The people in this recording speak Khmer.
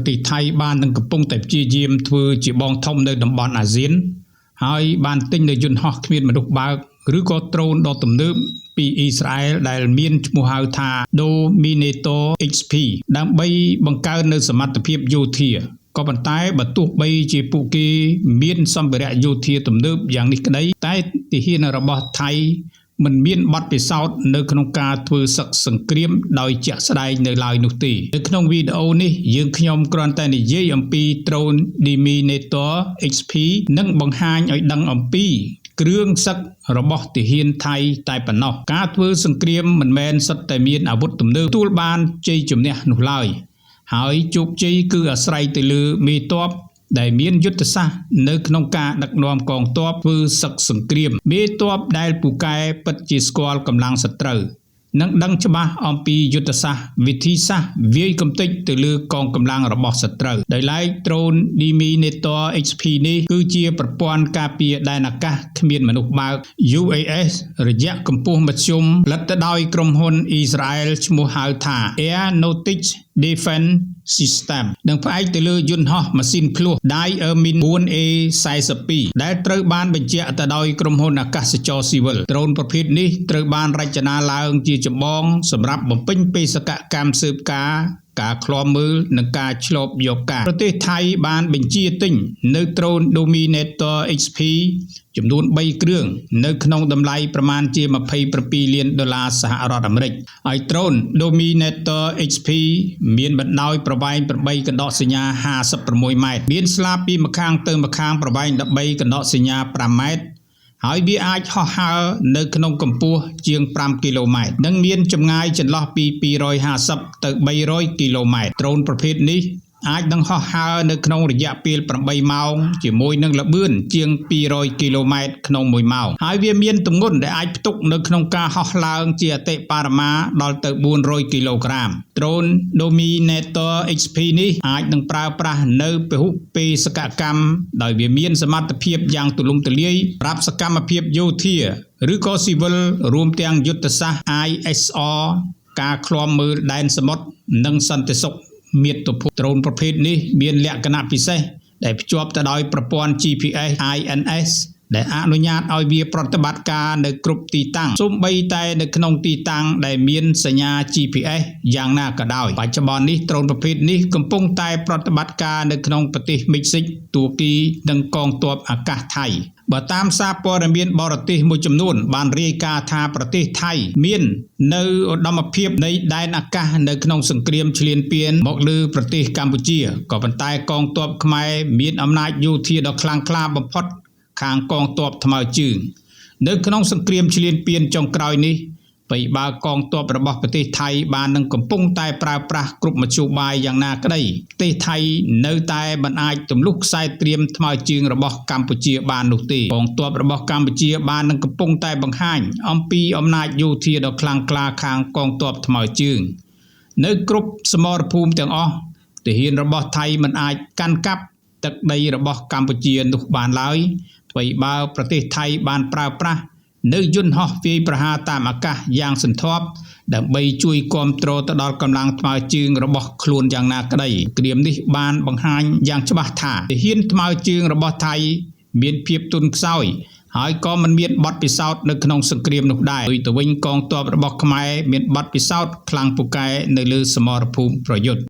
ទេសថៃបាននឹងកំពុងតែព្យាយាមធ្វើជាបងធំនៅតំបន់អាស៊ានហើយបានទិញនៅយន្តហោះគ្មានមនុស្សបើកឬក៏ដ្រូនដ៏ទំនើបពីអ៊ីស្រាអែលដែលមានឈ្មោះហៅថា Dominator XP ដើម្បីបង្កើននៅសមត្ថភាពយោធាក៏ប៉ុន្តែបើទោះបីជាពួកគេមានសម្ភារៈយោធាទំនើបយ៉ាងនេះក្តីតែទាហានរបស់ថៃមិនមានបទពិសោធន៍នៅក្នុងការធ្វើសឹកសង្គ្រាមដោយជាក់ស្ដែងនៅឡើយនោះទេនៅក្នុងវីដេអូនេះយើងខ្ញុំគ្រាន់តែនិយាយអំពី Drone Dominator XP និងបង្ហាញឲ្យដឹងអំពីគ្រឿងសឹករបស់ទាហានថៃតែប៉ុណ្ណោះការធ្វើសង្គ្រាមមិនមែនសុទ្ធតែមានអាវុធទំនើបទទួលបានជ័យជំនះនោះឡើយហើយជោគជ័យគឺអាស្រ័យទៅលើមេទ័ពដែលមានយុទ្ធសាស្ត្រនៅក្នុងការដឹកនាំកងទ័ពធ្វើសឹកសង្គ្រាមមេទ័ពដែលពូកែពិតជាស្គាល់កម្លាំងសត្រូវនិងដឹងច្បាស់អំពីយុទ្ធសាស្ត្រវិធីសាស្ត្រវាយកំទេចទៅលើកងកម្លាំងរបស់សត្រូវដោយឡែក Drone Dominator XP នេះគឺជាប្រព័ន្ធការពារដែនអាកាសគ្មានមនុស្សបើក UAS រយៈកម្ពស់មធ្យមផលិតទៅដោយក្រុមហ៊ុនអ៊ីស្រាអែលឈ្មោះហៅថា Aeronautics Defense System និងផ្អែកទៅលើយន្តហោះម៉ាស៊ីនភ្លោះ Diamond 4A42 ដែលត្រូវបានបញ្ជាក់ទៅដោយក្រុមហ៊ុនអាកាសចរស៊ីវិលដ្រូនប្រភេទនេះត្រូវបានរចនាឡើងជាចម្បងសម្រាប់បំពេញបេសកកម្មស៊ើបការការឃ្លាំមើលនិងការឆ្លបយកការប្រទេសថៃបានបញ្ជាទិញនៅដ្រូន Dominator XP ចំនួន3គ្រឿងនៅក្នុងតម្លៃប្រមាណជា27លានដុល្លារសហរដ្ឋអាមេរិកហើយ Drone Dominator XP មានបណ្ដោយប្រវែង8កណ្ដកសញ្ញា56ម៉ែត្រមានស្លាបពីម្ខាងទៅម្ខាងប្រវែង13កណ្ដកសញ្ញា5ម៉ែត្រហើយវាអាចហោះហើរនៅក្នុងកម្ពស់ជាង5គីឡូម៉ែត្រនិងមានចម្ងាយចន្លោះពី250ទៅ300គីឡូម៉ែត្រដ្រូនប្រភេទនេះអាចនឹងហោះហើរនៅក្នុងរយៈពេល8ម៉ោងជាមួយនឹងល្បឿនជាង200គីឡូម៉ែត្រក្នុង1ម៉ោងហើយវាមានទម្ងន់ដែលអាចផ្ទុកនៅក្នុងការហោះឡើងជាអតិបរមាដល់ទៅ400គីឡូក្រាម Drone Dominator XP នេះអាចនឹងប្រើប្រាស់នៅពហុបេសកកម្មដោយវាមានសមត្ថភាពយ៉ាងទូលំទូលាយប្រាប់សកម្មភាពយោធាឬក៏ស៊ីវិលរួមទាំងយុទ្ធសាស្ត្រ ISR ការឃ្លាំមើលដែនសមុទ្រនិងសន្តិសុខមាតុភូមិដ្រូនប្រភេទនេះមានលក្ខណៈពិសេសដែលភ្ជាប់ទៅដោយប្រព័ន្ធ GPS INS ដែលអនុញ្ញាតឲ្យវាប្រតិបត្តិការនៅគ្រប់ទីតាំងសូម្បីតែនៅក្នុងទីតាំងដែលមានសញ្ញា GPS យ៉ាងណាក៏ដោយបច្ចុប្បន្ននេះដ្រូនប្រភេទនេះកំពុងតែប្រតិបត្តិការនៅក្នុងប្រទេសមិចស៊ិកទួគីនិងកងទ័ពអាកាសថៃបើតាមសារព័ត៌មានបរទេសមួយចំនួនបានរាយការណ៍ថាប្រទេសថៃមាននៅឧត្តមភាពនៃដែនអាកាសនៅក្នុងសង្គ្រាមឈ្លានពានមកលើប្រទេសកម្ពុជាក៏ប៉ុន្តែកងទ័ពខ្មែរមានអំណាចយោធាដ៏ខ្លាំងក្លាបំផុតខាងកងទ័ពថ្មើរជើងនៅក្នុងសង្គ្រាមឈ្លានពានចុងក្រោយនេះបីបើកងទ័ពរបស់ប្រទេសថៃបាននឹងកំពុងតែប្រើប្រាស់គ្រប់មធ្យោបាយយ៉ាងណាក្តីប្រទេសថៃនៅតែមិនអាចទម្លុះខ្សែត្រៀមថ្មើរជើងរបស់កម្ពុជាបាននោះទេកងទ័ពរបស់កម្ពុជាបាននឹងកំពុងតែបង្ហាញអំពីអំណាចយោធាដ៏ខ្លាំងក្លាខាងកងទ័ពថ្មើរជើងនៅគ្រប់សមរភូមិទាំងអស់ទាហានរបស់ថៃមិនអាចកាន់កាប់ទឹកដីរបស់កម្ពុជានោះបានឡើយថ្វីបើប្រទេសថៃបានប្រើប្រាស់នៅយន្តហោះវាយប្រហារតាមអាកាសយ៉ាងសន្ធាប់ដើម្បីជួយគាំទ្រទៅដល់កម្លាំងថ្មើរជើងរបស់ខ្លួនយ៉ាងណាក្តីគ្រាមនេះបានបង្ហាញយ៉ាងច្បាស់ថាទាហានថ្មើរជើងរបស់ថៃមានភាពទន់ខ្សោយហើយក៏មិនមានបទពិសោធន៍នៅក្នុងសង្គ្រាមនោះដែរផ្ទុយទៅវិញកងទ័ពរបស់ខ្មែរមានបទពិសោធន៍ខ្លាំងពូកែនៅលើសមរភូមិប្រយុទ្ធ។